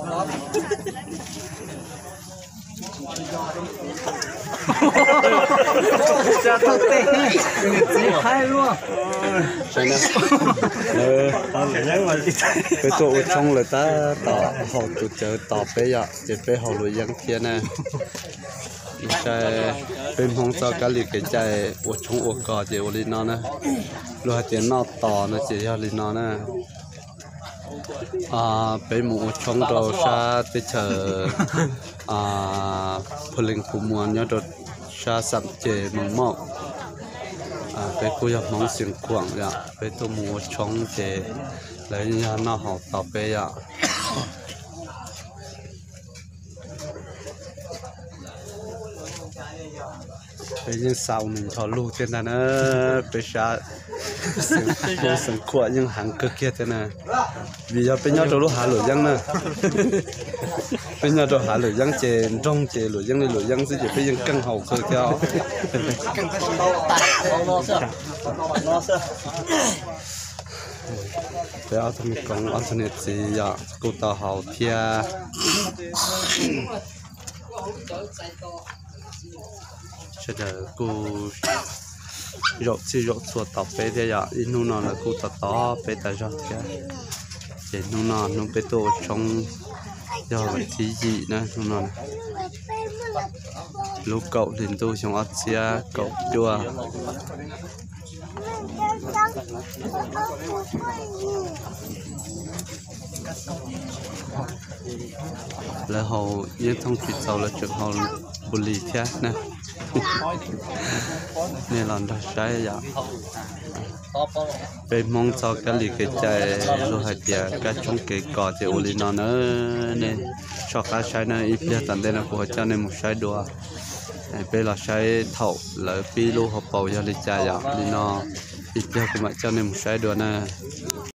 Peb tuaj ua tshoob lawm tab tom haus tus cawv tos peb yom, ces peb haus luam yeeb thiab na. Peb Hmoob txoj kab li kev cai ua tshoob ua kos ces ua li no na. Luag hais tias noj tos no ces yog li no na. Peb mus ua tshoob rau sab teb chaws Phu Leej Phu Muas nyob rau sab Xam Ces Moos Mauj. Peb kuj yog Hmoob Xeev Khuam yom, peb tuaj mus ua tshoob ces lawv yog noj haus tos peb yom. Peb yeej xa ua nws ncho lug thiab ntag na, peb sab Hmoob Xeev Khuam yeej heev kawg kiag thiab na. Vim yog peb nyob rau lub hav luam yeeb na, peb nyob rau hav luam yeeb ces nroog ces luam yeeb li luam yeeb xwb ces peb yeej keej haus kawg thiab. Peb ob tug me koom ob tug niam txiv yom kuj tau haus thiab. Sawv daws kuj zaum txhij zaum txhua tos peb thiab yom, ib hnub no lawv kuj tos tos peb tas zog thiab. Ces hnub no hnub peb tuaj ua tshoob yog vas thib yim na, hnub no lub kaum hli ntuj xyoo ob txhiab kaum cuaj. Lawv haus yeeb thooj tsis txaus lawv tseem haus npu lis thiab na. Nej los nrog saib yom. Peb Hmoob txoj kab li kev cai luag hais tias kab tshoob kev kos ces ua li no na. Nej soj qab saib na, ib pliag tom ntej no kuv ho coj nej mus saib dua. Peb los saib thaum lawv pib lub hauv paus yog li cas yom. Li no ib pliag kuv mam coj nej mus saib dua na.